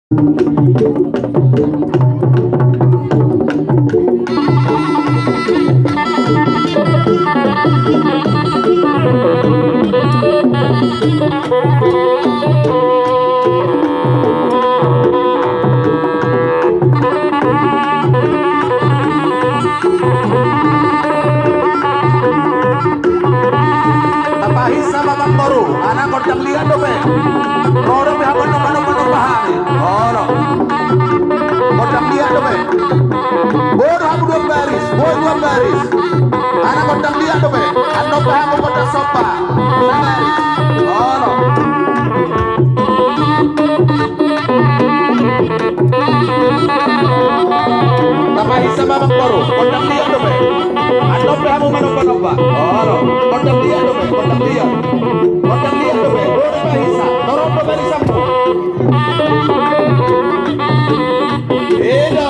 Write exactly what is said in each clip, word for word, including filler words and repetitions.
Tapahinsa ma amangboru, ala gondang liat dope. Ro dope hamu manungkun-ungkun hami. Olo. Gondang liat dope. Boru hamu dua baris, boru dua baris. Ala gondang liat dope. Annon pe hamu gondang somba. Sabaris. Olo. Tapahinsa ma amangboru, gondang liat dope. Annon pe hamu manomba-nomba. Olo, gondang liat dope, gondang liat. Gondang liat dope, boru tapahinsa, torop do barisanmu. I do.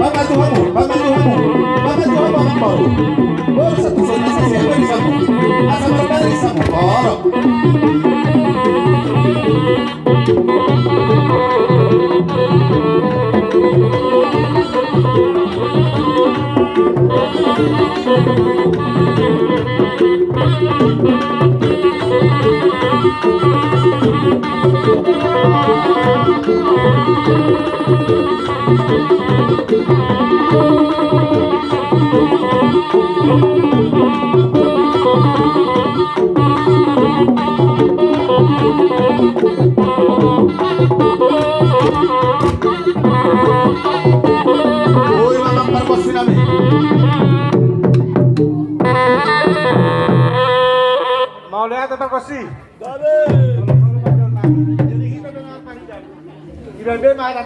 Bapa Tuhanmu, Bapa Tuhanmu, Bapa Tuhanmu, Bapa Tuhanmu. Boru satu, satu, satu, satu, satu. Asa marbarisan. Olo. Oi, manang pargonsi nami. Mauliate pargonsi. Gabe. Jadi hita dengan apa hita? Tidak ada.